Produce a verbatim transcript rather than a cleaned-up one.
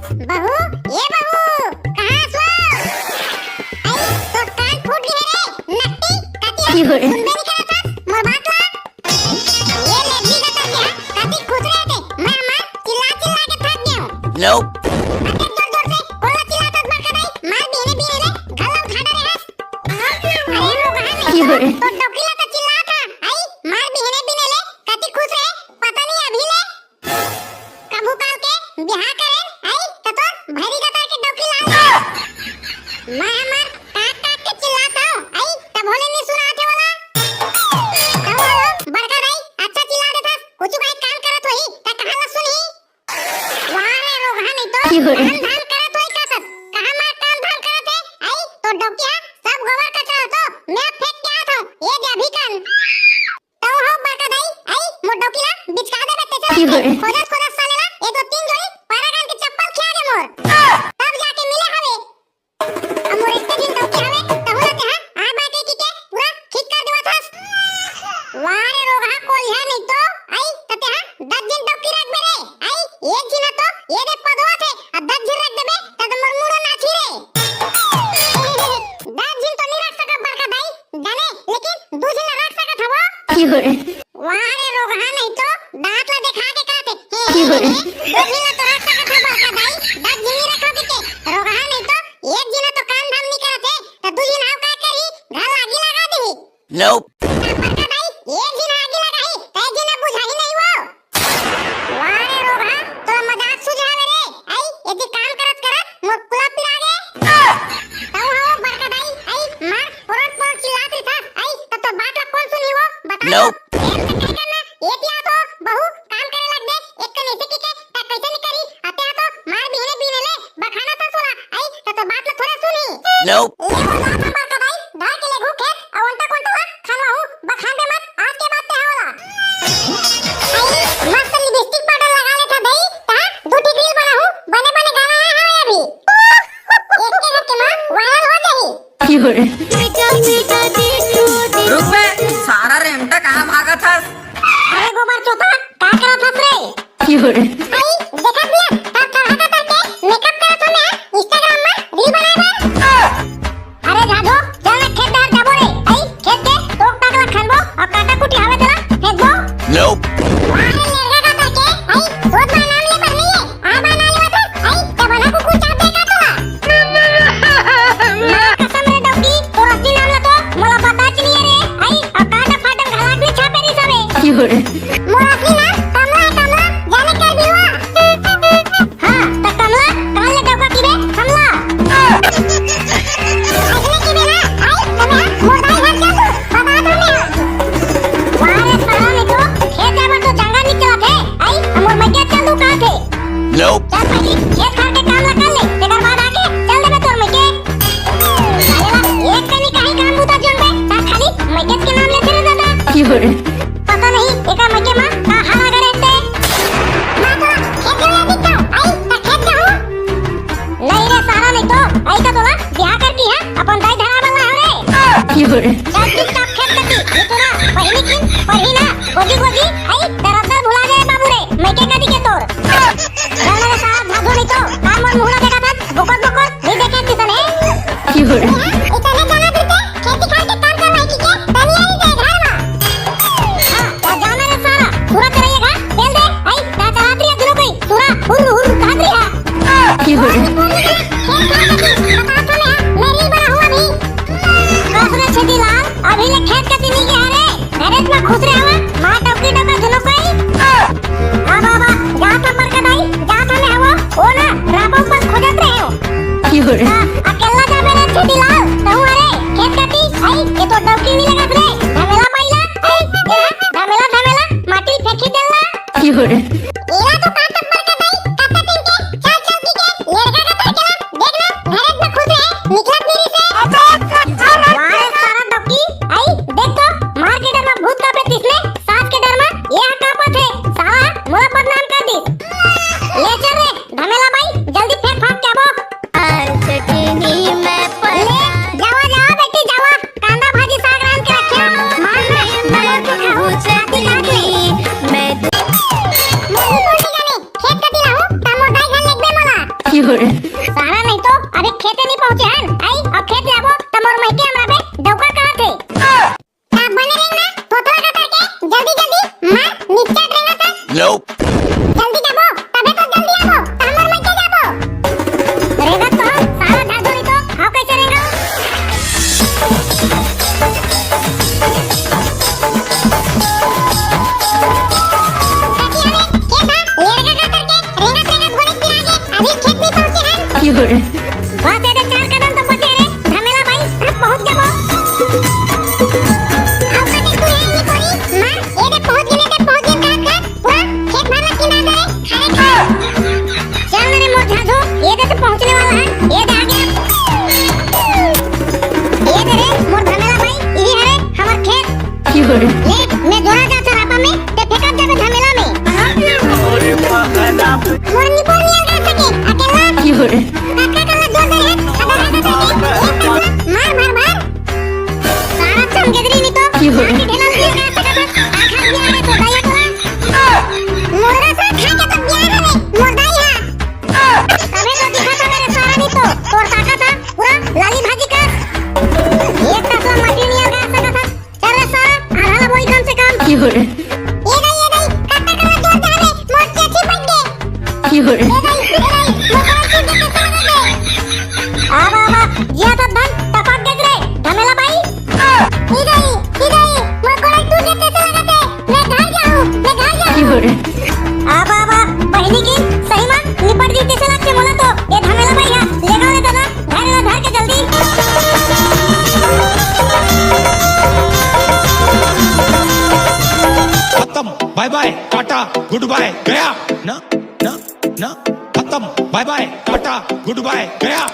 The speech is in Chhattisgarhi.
बहू, ए बहू, कहाँ हस वो? अई, तोर कान फूट गे रे, नट्टी, कति हस? सुनबे नहीं करत हस मोर बात ला? ये ले भी गतर के, हाँ, कति खुसरे हस ते, मैं हमार चिल्ला चिल्ला के थक गे हूँ। अतेक जोर जोर से कोन ला चिल्लात हस बड़का दाई, मार बिहने बिहने ले, घर ला उठा डरे हस। अरे रोगहा नहीं, तोर डौकी ला तो चिल्लात हँव, अई, मार बिहने बिहने ले, कति खुसरे, पता नहीं अभी ले। कभू काल के बिहाव करेन, अई, त तोर भैरी गतर के डौकी लाल हे। मैं हमर काट काट के चिल्लात हँव, अई, तभो ले नहीं सुनात हे ओला। तभो बड़का दाई, अच्छा चिल्ला देथस, कुछु काई काम करत होही, त कहाँ ला सुनही? वाह रे रोगहा नहीं तो, काम धाम करत होही का सस? कहाँ मार काम धाम करत हे, अई, तोर डौकी हा सब गोबर कचरा तो मैं फेंक के आत हँव, ये दे अभी कान। तहूँ हव बड़का दाई, अई, मोर डौकी ला बिचका देबे तेकर चलते। खोजत खोजत साले ला एक दो तीन जोड़ी परागन के चप्पल खिया दे मोर। तब जाके मिले हवे। अब मोर एक दिन डौकी हवे, तहूँ ला तेहा आय बाय कहिके पूरा ठीक कर देवत हस। वाह रे रोगहा कोलिहा नहीं तो, अई, त तेहा दस झिन डौकी रखबे रे, अई, एक झिन तो ये दे पदवा थे, अब दस झिन रख देबे, त तो मोर मुड़ो नाचही रे। दस झिन तो नहीं रख सकब बड़का दाई, जाने, लेकिन दू झिन ला रख सकत हवो। वाह रे रोगहा नहीं तो, दांत ला देखा के कहत हे। दू झिन ला तो रख सकत हवो बड़का दाई, दस झिन नहीं रखो के, रोगहा नहीं तो, एक झिन तो काम धाम नहीं करत हे, त दू झिन आव का करही, घर ला आगी लगा देही। बड़का दाई, एक झिन आगी लगाही, त एक झिन बुझाही नहीं वो। वाह रे रोगहा, तोला मजाक सूझे हवे रे। अई, एती काम करत करत मोर कुला पिरा गे। तहूँ हव बड़का दाई, अई, मार पोरोट पोरोट चिल्लात रहिथस, अई, त तोर बात ला कोन सुनही वो? बता तो। फेर से कहे करना, एती आ तो बहू काम करे लग दे, एक कन ऐसे कहिके, त कैसे नहीं करी? अते आ तो मार बिहने बिहने ले, बखाना तो सुना, अई, त तोर बात ला थोड़ा सुनही। ले वो जात हँव बड़का दाई, धर के लेगहूँ खेत, अउ ओंटा कोंटा ला खनवाहूँ, बखानबे मत, आज के बाद तेहा ओला। अई, मस्त लिपस्टिक पाउडर लगा लेथस दाई, तहाँ दू ठिक रील बनाहूँ, बने बने गाना आय हवे अभी। एक के घर के माँ वायरल हो जाही। रुक बे, सारा रेमटा कहाँ भागत हस? अरे गोबर चोता, का करत हस रे? अई, देखत हस, तोर थरहा कतर के मेकअप करत हँव मैं, Instagram में रील बनाए बर। अरे झाझो, चल ना खेत डहर जाबो रे। अई, खेत के तोक ताक ला खनबो अउ काटा कुटी हवे तेला फेंकबो। वाह रे लेरगा कतर के, अई, तोर बर नाम ले बर नहीं हे, आय बर नाम लेवत हस, अई, त बना कुकुर चाट दे का तोला? माँ कसम रे डौकी, तोर असली नाम ला तो मोला बताच नहीं हे रे, अई, अउ काटा फाटम घलाक नहीं छापे रहिस हवे। मोर असली नाम कमला हे, कमला, जाने कर बिलवा। हाँ, त कमला, काल ले डौका किबे, कमला। अगले किबे ना, अई, तबे हाँ, मोर दाई घर चल तू, बता दो मैं। वाह रे सारा नहीं तो, खेत जाए बर तो जंगल नहीं चलत हे, अई, मोर मइके चल तू कहा थे। चल पहली खेत खार के काम ला कर ले, तेकर बाद आके चल देबे तोर मइके। साले ला, एक कनी कहीं काम बूता जोन बे, ता खाली मइके के नाम लेथे रे दादा। पता नहीं, एकर मइके मा का हाल आगे रहते। माँ तोला खेत जावे दिखता, अई, त खेत जाहूँ। नहीं रे सारा, नहीं तो, अई त तोला बिहाव करके हाँ, अपन दाई धरा वाला हो रे। चल चुपचाप खेत कती, ये तोला पहली किन, पढ़ी ना, गोदी गोदी, अई, दरअसल भुला जाए बाबू रे, मइके कती के तोर। चल रे सारा, भागो नहीं तो, का मोर मुहला देखा था, बोकर बोकर, नहीं देखे किसने। इतने गाना देते, खेती खार के काम करवाई की के, तनिया नहीं दे घर मा। हाँ, त जाना रे सारा, पूरा तेरा ये घर, बेल दे, अई, ता चलात रही है दोनों कोई, पूरा हुर हुर काट रही है। खेत खार के की, बता तो मैं, मैं रील बनाहूँ अभी। कस रे छेदीलाल, अभी ले खेत कती नहीं गया रे, घरेच मा खुसरे हवा, माँ डौकी डौका दोनों कोई। अब, अब, जात हँव बड़का दाई, जात हँव मैं हवो, ओ ना, रापा ऊपर खोजत रहे हो। हाँ, अकेला जाबे रे छेदीलाल, तहूँ अरे, खेत कती, अई, ये तो डौकी नहीं लगत रे, धमेला पाइला, अई, ये ना, धमेला, धमेला, माटी फेंकी देला। एला तो का टप्पर के दाई, कत्ते दिन के, चल चल की के, लड़का का तरह केला, देख ना, घरेच मा खुसरे, निकलत नहीं रहिसे। वाह रे सारा डौकी, अई, देख तो, मार के डर मा भूत कांपे तिसने, साँस के डर मा, ये हा कांपत हे, साला, मोला बदनाम कर दिस। ले चल रे, धमेला बाई, जल्दी फेंक फांक के आबो। ले, जावा, जावा बेटी, जावा। कांदा भाजी साग रांध के रखे हो। मार, मार, मार के खाओ। छाती काट ले। मैं दु- सारा नहीं तो अभी खेते नहीं पहुंचे हन, आई और खेत जाबो त मोर मइके हमरा पे डौका कहत हे। आ बने रेंग ना, तोतला का करके जल्दी जल्दी मार, निच्चट रेंगा था। जल्दी जाबो, तबे तो जल्दी आबो, त हमर मइके जाबो। रेंगा तो हम, सारा झाड़ धोरी तो, हाव कैसे रेंगा? कति हवे, के था, लेड़गा का करके, रेंगत रेंगत घोड़े फिर आगे, अभी खेत नहीं पहुंचे हन। बस ये दे चार कदम तो बचे रे, झमेला भाई, अब पहुंच जाबो। अब कते तू है ये कोरी, मार, ये दे पहुंच गेले, दे पहुंच गेले, कहां, कहां? पूरा खेत भर लग के ना दे, खाए खा। चल रे मोर झाझो, ये दे तो पहुंचने वाला है, ये दे आ गया। ये दे रे मोर झमेला भाई, ये है रे हमर खेत। ले, मैं जोरा जा चरापा में, ते फेंकत जाबे झमेला में। मोर निपोर नियर गा सके, अकेला। काका कल्ला जोर दे है, अगर आ सके, एक तसला, मार, मार, मार। सारा चमगेदरी नहीं तो, की हो? आके ढेला नियर गा सके, आखा भी आ रहे तो, दाई तो। मुर्गा सा खा के तो बिया हवे, मोर दाई हा। तबे तो दिखा था मेरे सारा नहीं तो, तोर ताकत हा, पूरा लाली भाजी का। एक तसला माटी नियर गा सके था। चल रे सारा, आधा ला बोई कम से कम। की हो रे? ए दाई, ए दाई, काका कल्ला जोर दे हवे, मोर चेची फट गे। की हो रे? ए दाई, ए दाई, मोर कोड़ा टूट गे तइसे लगत हे। आबा, आबा, जिया तो धन टपक गे रे, झमेला भाई। ए दाई, ए दाई, मोर कोड़ा टूट गे तइसे लगत हे। मैं घर जाहूं, मैं घर जाहूं। की हो रे? आबा, आबा, बहिनी की सही मा निपट दी तइसे लगथे मोला तो। ए झमेला भाई हा, ले गा ले दादा। धर ला, धर के जल्दी। खत्म, बाय बाय, टाटा, गुड बाय, गया। ना, ना, ना, खत्म, बाय बाय, टाटा, गुड बाय, गया।